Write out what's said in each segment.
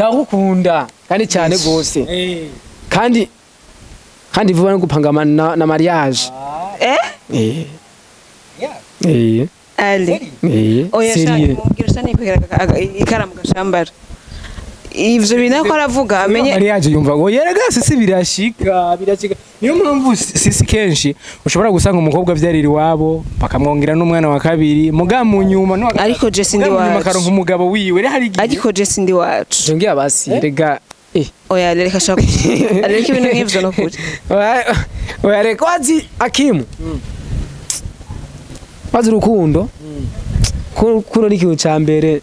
Ndagukunda kandi cyane gose. Kandi kandi vuba no gupanga na mariage. Eh? Eh. Ale. Eh. Oya shaka kumbwira shani kwegera ikaramu gashambara. Ivyo bintu ko aravuga amenye mariage yumva ngo yerega sisi birashika birashika. Niyo mpamvu sisi kenshi ushobora gusanga umukobwa avyarira iwabo bakamwongera n'umwana wa kabiri muga mu nyuma no ariko Jesse ndi wacu akaronka umugabo wiwe hari igihe ariko Jesse ndi wacu Jongiye basi rega oya reka shaka ariko ibintu nk'ivyo no kuri oya reka wazi Akimu wazi urukundo kuno ni ikintu ca mbere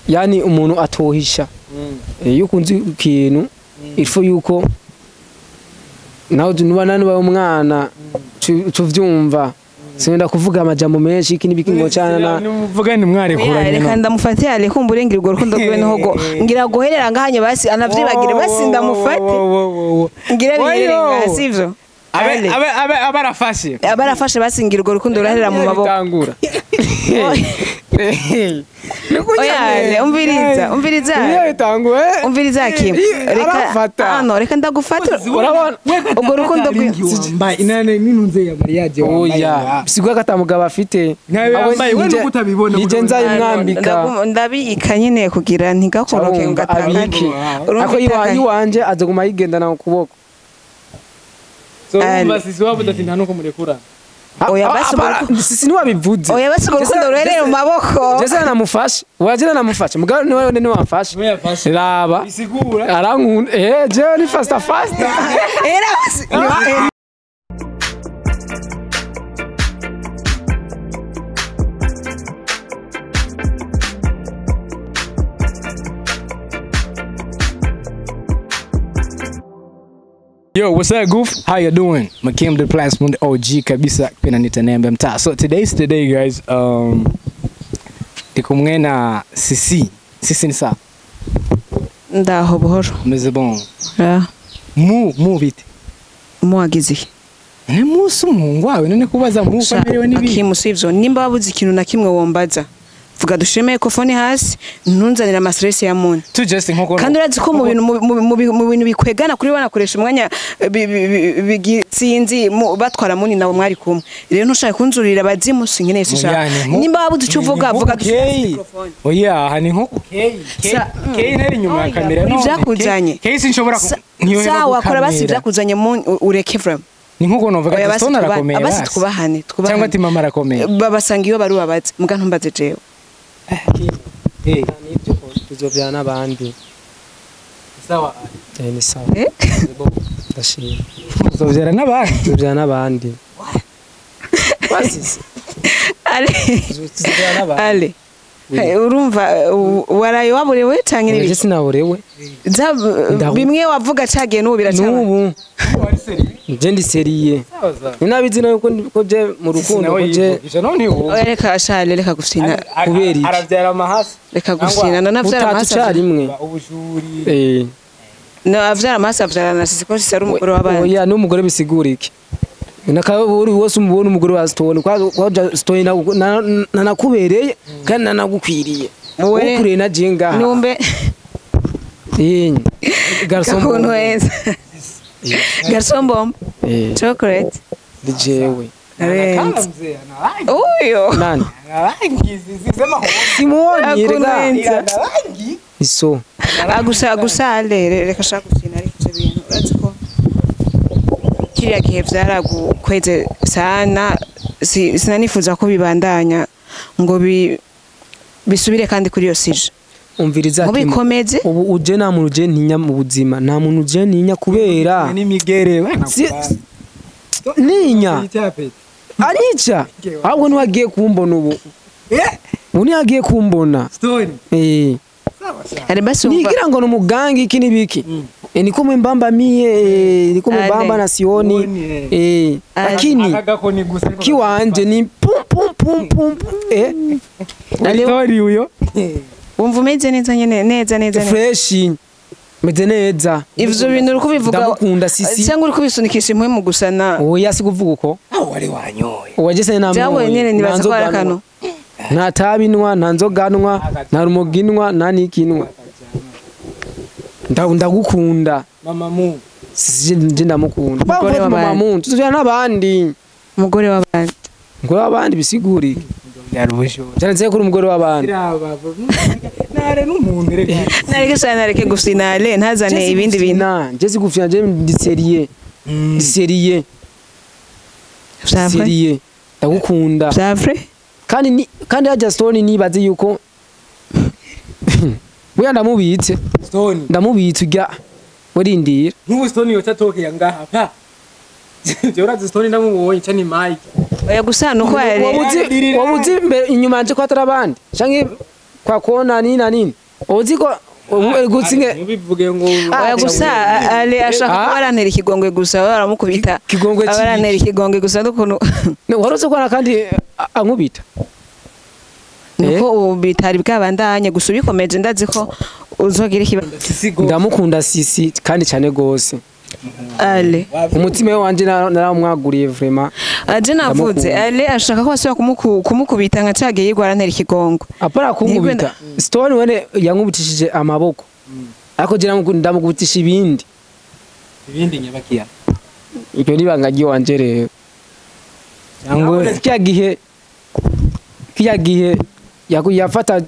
yani umuntu atohisha iyo ukunze ikintu ifo yuko nawe nuba nanuba umwana tuvyumva sinda kuvuga amajambo menshi iki nibiki ngo cyana na nuvuga ni mwarekuranye reka ndamufate ale kumburengera urwo rukundo rwe noho ngira guherera ngahanye basi anavyibagire basi ndamufate ngira biherere ngaha sivyo abe abarafashe abarafashe basi ngira urwo rukundo ruraherera mu maboko bitangura oya umviriza umviriza umviriza Kim reka ano reka ndagufata urabona urwo rukundo wambaye inane ninunze ya mariage oya sigwa katamugabo afite wambaye we nuko utabibona nije nzayimwambika ndabika nyine kugira ntigakoroke ngatakake ako iwanje azoguma yigendana ku kuboko so umva sisi wavuze ati nta nuko murekura oya basi sisi niwabivuze oya basi urwo rukundo ruherere mu maboko Jesse namufashe wajira namufashe mugabo niwe niwe wamfashe raba isigura arankunda jewe ni faster faster era basi Yo, what's up, Goof? How you doing? Makim the Plus the OG kabisa pena nitanembe mtaa. So today's the day, guys. Ndikumwe na Sisi. Sisi ni sawa? Ndaho buhoro. Meze bon. Yeah. Mu bite? Mu agize. Ne musu umuhungu wawe none kubaza mu uko amerewe nibi. Akimu sivyo nimba wabuze ikintu na kimwe wombaza. Vuga dushime mikrofone hasi ntunzanira ama stress ya muntu. Tu just nkoko. Kandi urazi ko mu bintu mu bintu bikwegana kuri banakoresha umwanya sinzi batwara muni nawe mwari kumwe. Rero ntushaka kunzurira abazimu sinkeneye sinshaka. Nimba wabuze icyo uvuga vuga dushime mikrofone. Oya aha ni nkoko K K nari nyuma ya kamera no. Ivyakuzanye. K sinshobora sawa kora basi ivyakuzanye ureke from. Ni nkuko novuga ati Stone arakomeye. Abasi twubahane twubahane. Cyangwa ati mama arakomeye. Babasanga iyo bari babaze muga ntumbaze jewe. Tuzovyana n'abandi. Sawa. Ni sawa. Ndashimye. Tuzovyana n'abandi. Tuzovyana n'abandi. Basi. Ale. Tuzovyana n'abandi. Ale. Urumva waraye waburewe canke n'ibiki? Je sinaburewe. Bimwe wavuga cagiye n'ubu biracaba. N'ubu. Je ndi seriye. Ninabizi nayo ko je mu rukundo ko je reka ashale reka gufina kubera iki aravyara amahasi reka gufina nanavyara amahasi utacarimwe ubujuri no avyara amahasi avyara na sisi ko sisi ari umugore w'abandi oya n'umugore bisigura iki nakaburi wose umubona umugore wa Stone kwa Stone nanakubereye kandi nanagukwiriye wowe na jinga numbe garçon bombo garçon bombo chocolate dijewe uyo nani simuoni rega iso agusa gusa reka shaka gukina ariko ivyo bintu urazi ko kiriya gihe vyaragukweze sana sinanifuza ko bibandanya ngo bisubire kandi kuri iyo sije umviriza ngo bikomeze ubu uje nta muntu uje ntinya mu buzima nta muntu uje ntinya kubera n'imigere ninya anica ahubwo niwagiye kumbona ubu ubu niwagiye kumbona nigira ngo numugangi iki nibiki niko mwembamba mie niko mwembamba na sioni lakini kiwanje ni pum pum pum pum story uyo wumva umeze neza nyene neza neza fresh meze neza ivyo bintu uri kubivuga ndagukunda sisi cyangwa uri kubisunikisha impwe mu gusana oya si kuvuga uko aho wari wanyoye wajese namwe jawe nyene nibaza ko ari akantu nta tabi nwa nta nzoga nwa nta rumogi nwa nta nikinwa Ndagukunda. Mama mu. Sisi je ndamukunda. Umugore Mama w'abandi. mu tuzana n'abandi. Umugore w'abandi. Umugore w'abandi bisiguri. Cyane kuri umugore w'abandi. Nare n'umuntu reka. Nareke sana nareke gufinale ntazane ibindi bintu. Je si gufina je ndi sérieux. Ndi sérieux. Vya vrai? Sérieux. Ndagukunda. Vya vrai? Kandi kandi hajya Stone nibaze yuko buya ndamubitse. Stone. Ndamubitse ujya urindira. Nkubu Stone yotatokeye ngaha pa. Je urazi Stone ndamubonye cyane Mike. Oya gusa nuko yari Wabuzi imbere inyuma nje ko atari abandi. Canke kwa kona nini na nini. Uzi ko gutsinge mubivuge ngo Oya gusa ale ashaka kuba arantera ikigongwe gusa baramukubita. Kigongwe Aba arantera ikigongwe gusa n'ukuntu warose ko kandi ankubita. Nuko ubu bitari bwabandanye gusa ubikomeje ndazi ko uzogira ikibazo. Ndamukunda Sisi kandi cyane gose. Ale Umutima we wanje naramwaguriye vraiment. aje navuze ale ashaka ko basubira kumukubita nka cagiye yigwa arantera ikigongwe. Apara kunkubita. Stone wene yankubitishije amaboko. Ariko je ndamukubitisha ibindi. Ibindi nyabakiya. Ibyo nibanga ryo wanje rero. Cyangwa Kiya gihe yafata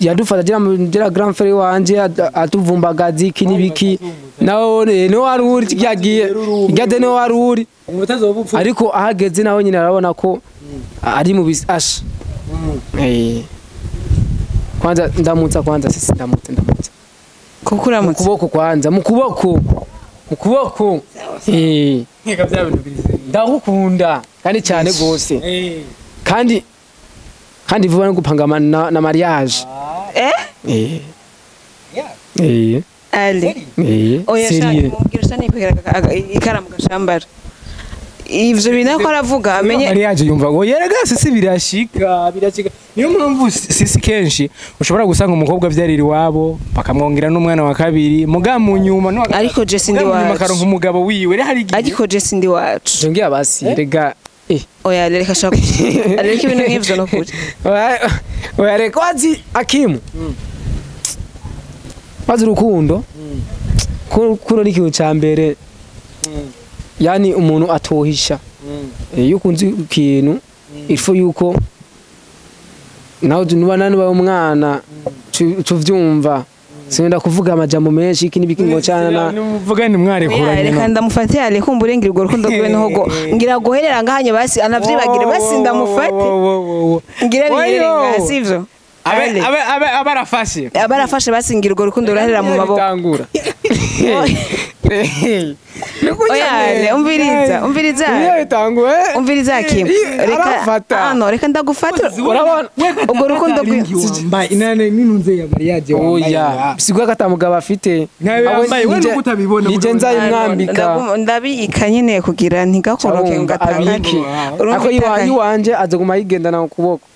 yadufata jira grand frère wanje atuvumbagazi iki nibiki nawe no wari uri kiya gihe gade no wari uri ariko ahageze nawe nyine arabona ko ari mu ash. Kwanza ndamutsa kwanza sisi ndamutsa kukuramutsa kuboko kwanza mu kuboko nkeka bya bintu birize ndagukunda kandi cyane gose kandi vuba no gupanga na mariage. Ale oya shaka mubwira shani kwera ikaramu gashambara ivyo bintu ko aravuga amenye mariage yumva ngo yerega sisi birashika niyo mpamvu sisi kenshi ushobora gusanga umukobwa vyarira iwabo bakamwongera n'umwana wa kabiri muga mu nyuma no ariko je sindi wacu akaronka umugabo wiwe hari igihe ariko je sindi wacu ngiye abasi rega oya reka shaka ariko ibintu nk'ivyo no kuri oya reka wazi akimu wazi urukundo kuno ni ikintu ca mbere yani umuntu atohisha iyo ukunze ikintu ifu yuko nawe nuba nanuba umwana tuvyumva sinda kuvuga amajambo menshi iki nibiki ngo cyana nuvuga ni mwarekuranye reka ndamufate ale kumbure ngira urwo rukundo rwiwe niho go ngira goherera ngahanye basi anavyibagire basi ndamufate ngira biherere ngaha sivyo abe abarafashe abarafashe basi ngira urwo rukundo ruraherera mu maboko tangura oya umviriza umviriza umviriza Kim reka ano reka ndagufata urabona urwo rukundo wambaye inane ninunze ya mariage oya sigwa katamugaba afite wambaye we nuko utabibona nije nzayimwambika ndabika nyine kugira ntigakoroke ngatangake ako iwanje azoguma yigendana ku kuboko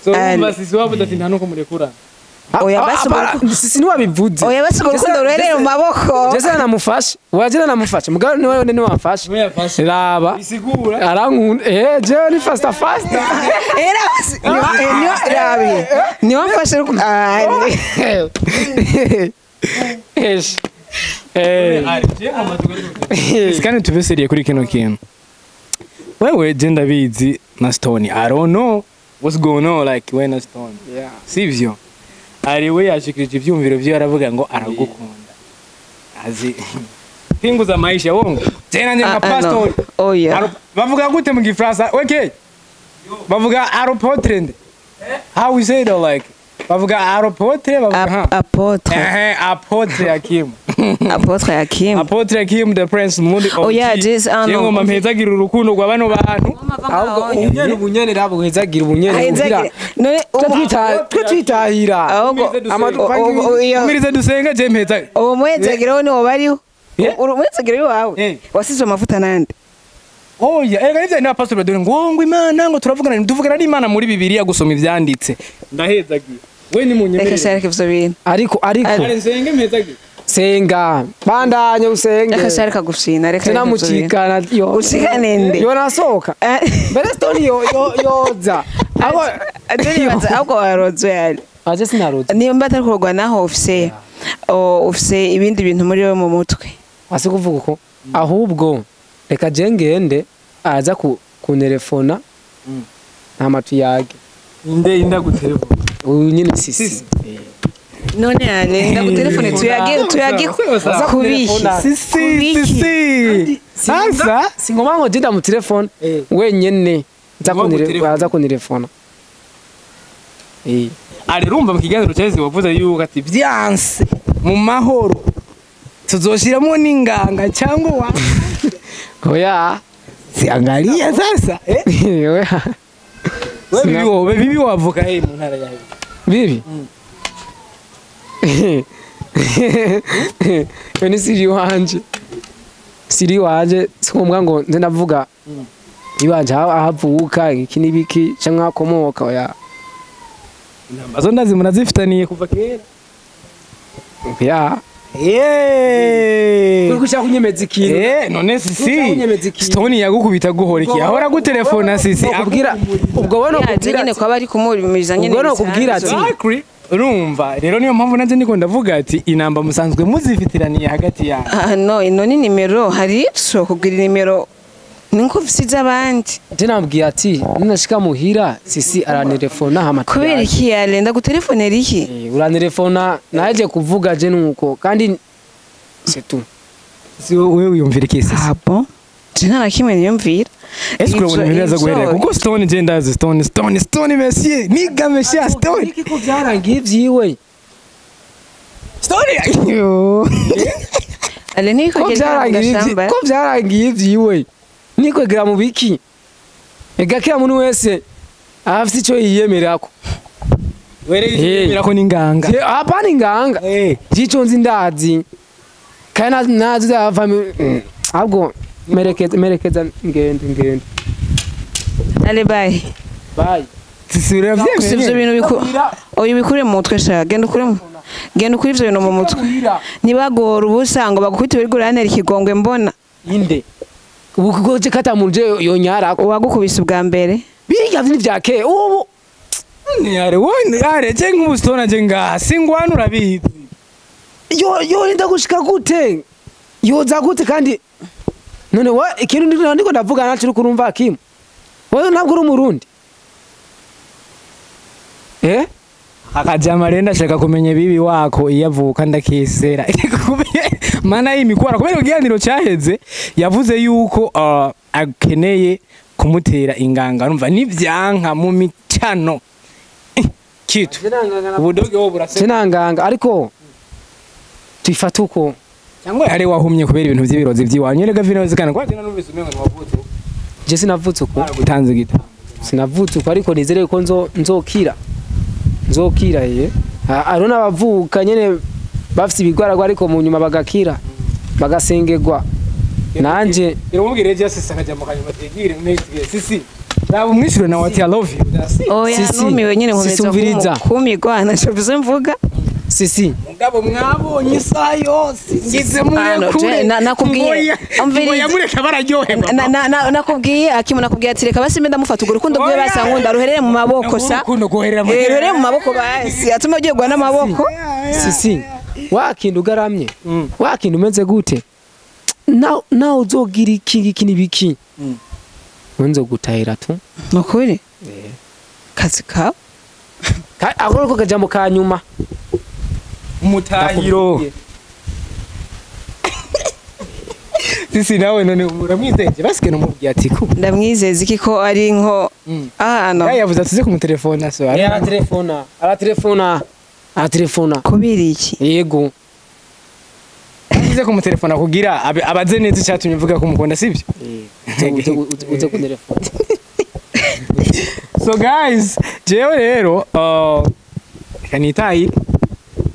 so umva sisi wabuze ati nta nuko murekura oya basi sisi niwabivuze oya basi urukundo ruherere mu maboko jese namufashe wajira namufashe mugabo niwe niwe wamfashe raba isigura arankunda je ni faster faster era basi niwe rabi niwe wamfashe Sikani tube seriye kuri kino kintu wewe je ndabizi na Stone I don't know what's going on like when na Stone yeah sivyo ari we yashikirije ivyumviro vyo aravuga ngo aragukunda azi pinguza maisha wongo tena nje nka pastor oya bavuga gute mu gifaransa okay bavuga aeroportre how we say it like bavuga aeroportre bavuga apotre apotre Hakim apotre Hakim apotre Hakim the prince mundi oya jesus ano ngoma mpezagira urukundo rwa bano bantu ahubwo ubunyene ubunyene rabo hezagira ubunyene kugira none twitahira ahubwo umirize dusenga je mpeza uwo muhezagira ni wo bariho umuhezagira wawe wasizwe amavuta nande oya erega nivyo ni pastor badore ngo Imana ngo turavugana tuvugana n'Imana muri Bibiliya gusoma ivyanditse ndahezagira we ni munyemerere reka shareke ivyo bintu ariko nsenge mpezagira senga bandanye usenge reka shareka gufyina reka sinamucikana yo ucikane nde yo nasohoka mbere stone yo yoza aho nibaza ahubwo warozwe yari aje sinaroze nimba atari kurogwa naho ofisiye Ufise ibindi bintu muri wewe mu mutwe. Wase kuvuga uko ahubwo reka je ngende aza ku kuntelefona nta matu yage Inde inda gutelefona. Uyu nyine Sisi. None ale ndagutelefone tuyage kubihi. Sisi sisi. Sasa singoma ngo jenda mu telefone wenyene aza kuntelefona. Ari rumva mu kiganiro cyaheze wavuze yuko ati byanse mu mahoro tuzoshiramo n'inganga cyangwa wa oya siangalia sasa oya wewe bibi wavuka he mu ntara yawe bibi ni siri wanje sikombwa ngo nze ndavuga ibanje ahavuka iki nibiki cyangwa akomoka oya Inamba zo ndazi murazifitaniye kuva kera. Ya. Eh. Uri gushaka kunyemeza ikintu. None Sisi. Stone yagukubita guhora iki? Ahora gutelefona Sisi. Akubwira ubwo wono kubwira nyene ko abari kumurimiza nyene. Ubwo no kubwira ati urumva rero niyo mpamvu nanje ndiko ndavuga ati inamba musanzwe muzifitiraniye hagati yanyu. Ah no, ino ni nimero hari so kugira nimero ninko ufise abandi. Je nabwiye ati ninashika muhira Sisi arantelefona hama. Kubera iki yale ndagutelefone iki? Urantelefona naje kuvuga je nuko kandi c'est tout. Si wewe wiyumvira iki Sisi? Ah bon? Je nta kimwe niyumvira. Est-ce que urabona ibintu guherera kuko Stone je ndazi Stone monsieur niga monsieur Stone. Iki ko byarangiye vyiwe. Stone Ale niko ko byarangiye vyiwe. Nikwegera mu biki ega kila muntu wese afite ico yiyemerako were yiyemerako n'inganga hapana inganga jico nzi ndazi kandi nazi ava ahubwo merekeza ngende ale bye bye sisura vyemeye ivyo bintu biku oyo bikure mu mutwe sha genda ukure genda ukuri ivyo bintu mu mutwe nibagora ubusa ngo bagukubite biri ikigongwe mbona inde ubu je kata muje yonyara uwagukubise ubwa mbere biga vyini vyake ubu yare wone yare je nk'ubustona je ngaha singwana urabizi yo rinda gushika gute yoza gute kandi none wa ikintu ndiko ndavuga nacu kurumva kimwe wewe ntabwo uri umurundi akajama renda ashaka kumenya bibi wako iyavuka ndakisera mana y'imikwara kubera ikiganiro cyaheze yavuze yuko akeneye kumutera inganga urumva nivyanka mu micano kitu ubudoge wo burase sinanganga ariko tuyifata uko cyangwa yari wahumye kubera ibintu by'ibirozi by'iwanyu rega vino zikana kwa tena numvise umengo ntiwavutse je sinavutse uko gutanze gita sinavutse uko ariko nizere ko nzokira nzokira ye arona abavuka nyene bafite ibigwaragwa ariko mu nyuma bagakira bagasengerwa nanje iramubwira je sisi akajya mu kanyuma tegire next year sisi nabo umwishure na wati I love you oya numiwe nyene nkomeza kumigwa naco mvuga sisi mugabo mwabonye isaha yose ngize murekure nakubwiye amviriza mureka bararyoherwa nakubwiye akimu nakubwiye ati reka basi ndamufata ugo rukundo rwe basankunda ruherere mu maboko sa rukundo goherera ruherere mu maboko basi atuma ugiye gwa n'amaboko sisi wakintu ugaramye wakintu umeze gute nawe uzogira iki iki nibiki nzo gutahira tu nukuri kazi ka ako ko kajambo ka nyuma umutahiro sisi nawe none uramwizeje basike nomubwiye ati ko ndamwizeza iki ko ari nko ah no yavuze atuze ku mutelefona so aratelefona aratelefona kubira iki yego aze ku mutelefona kugira abaze neza icyatumye mvuga ko mukunda sibyo uze ku telefona so guys jewe rero kanitayi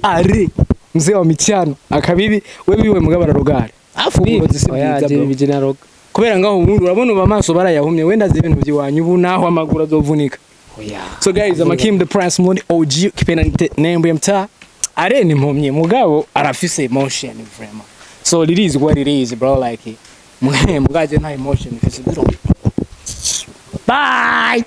ari mzee wa michano akabibi we biwe mugabara rugare afu uburozi si bwiza kubera ngaho ubundi urabona uba amaso barayahumye wenda azi ibintu by'iwanyu ubu naho amaguru azovunika so guys I'm Akim the Prince Mundi OG kipenda nembo ya mtaa are ni mpumye mugabo arafise emotion vraiment so it is what it is bro like mugaje nta emotion ifise bro bye.